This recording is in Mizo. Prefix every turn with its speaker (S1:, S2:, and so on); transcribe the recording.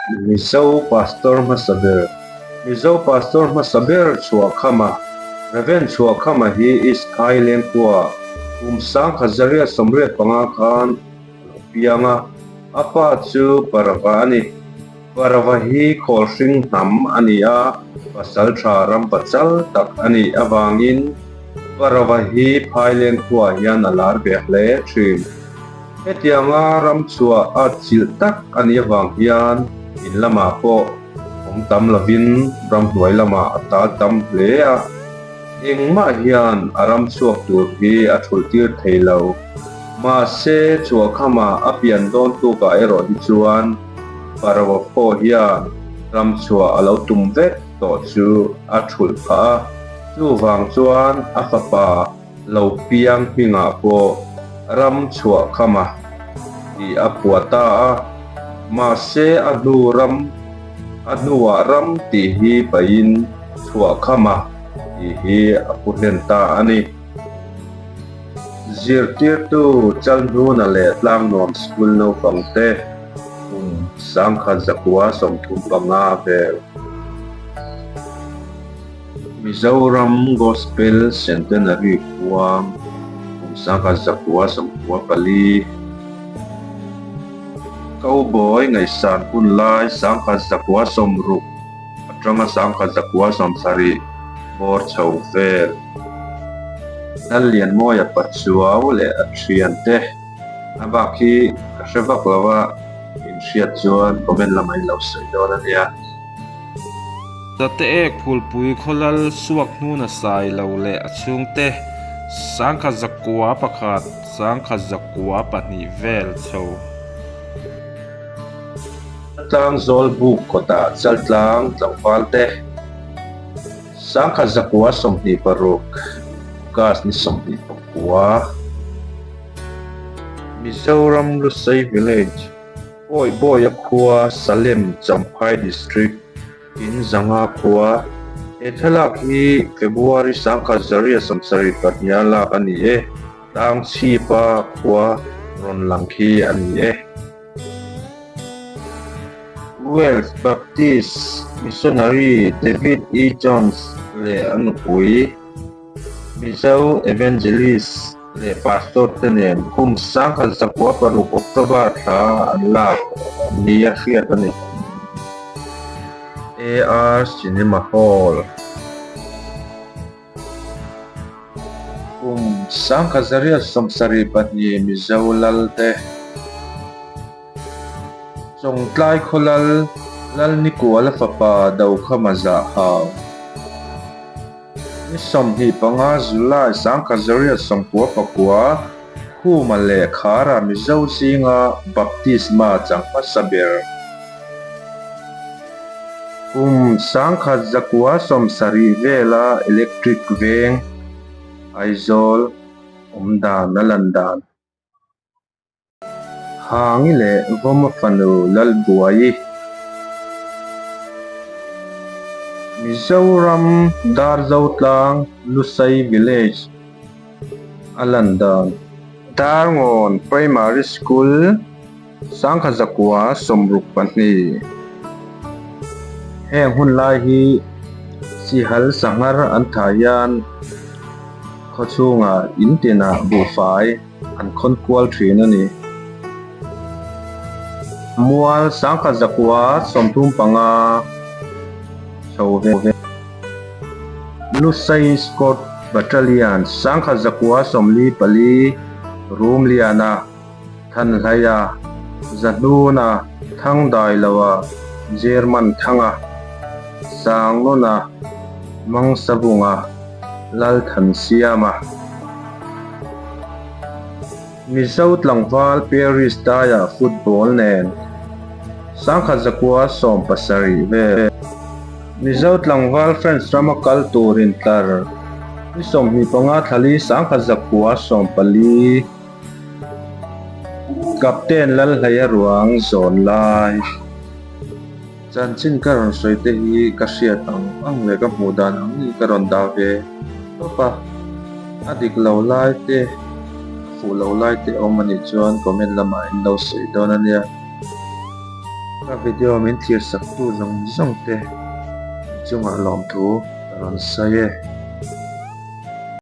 S1: Mizo Pastor hmasa ber Mizo Pastor hmasa ber Chhuahkhama, Rev. Chhuahkhama hi East Thailand khua kum 1985 khan a lo piang a, a pa chu Parava a ni. Parava hi khawlhring hnam a ni a, pasal tha ram pachal tak a nih avangin Parava hi Phaileng khuaah hian a lar ve hle thin. Hetianga ram chhuah a chilh tak a nih avang hian in lamah pawh awm tam lovin ramhnuai lamah a tal tam hle a, engmah hian a ram chhuak tur hi a thulh tir thei lo. Mahse, chhuahkhama a pian dawn tukah erawh hi chuan Parava pawh hian ram chhuah a lo tum vek tawh chu a thulh phah a, chuvang chuan a fapa Lo piang hmingah pawh ram chhuah khama tih a phuah ta a, mahse a hnu ram a hnuah ram tih hi pahin chhuah khama tih hi a pu hlen ta a ni. Zirtirtu Chalhnuna leh Tlangnuam School naupangte kum 1935 vel. Mizoram Gospel Centenary khuang kum 1994 Cowboy ngaihsan hun lai 1960 atanga 1970 bawr chho vel. Lallianmawia Pachuau leh a thiante a bak hi ka hre vak lo a, inhriat chuan comment lamah in lo sawi dawn a nia.
S2: Zate ek phulpui khawlal suak hnuna sai lo leh a chhungte 1901, 1902 vel chho.
S1: Tlang zawl buk kawtah Chaltlang tlangval te 1926 August ni 29 Mizoram Lusei Village Pawi Bawia khua Salem Champhai District in zanga khua he thlalak hi February 1972 a lak a ni e, tlang chhipa khua rawn lang khi a ni e. Welsh Baptist Missionary David E. Jones leh a nupui Mizo Evangelist leh Pastor te nen kum 1906 October thla an lak ni a hriat a ni. AR Cinema Hall Kum 1972 Mizo Lal te Chawngtlai Khawlal Lalnikuala fapa Dokhama Zahau Ni 25 July 1999 Khuma leh Khara Mizo zinga Baptisma chang hmasa ber. Kum 1970 vela Electric Veng, Aizawl, awm dan a lan dan. Hangi leh Vawma fanu Lalbuaii. Mizoram Darzotlang Lusei Village a lan dan. Darngawn Primary School 1962. Heng hun lai hi Sihal Sanghar an thah hian khawchhungah in tinah buhfai an khawn kual thin a ni. Mual 1935 chho ve ve. Lusei Scott Battalion 1944 Rumliana, Thanhlaia, Zahnuna, Thangdailoa, German Thanga, Sangnuna, Mangsavunga, Lalthansiama. Mizo tlangval Paris daiah football nen 1917 vel. Mizo tlangval French rama kal turin tlar ni 25 thlali 1914 Captain Lalhleia ruang zawn lai. Chanchin ka rawn sawi te hi ka hriat ang ang leh ka hmuh dan ang hi ka rawn dah ve tawp a, a dik lo lai te, a fuh lo lai te awm a nih chuan comment lamah in lo sawi dawn a nia. Ka video min thlir sak tu zawng zawng te an chungah lawmthu ka rawn sawi e.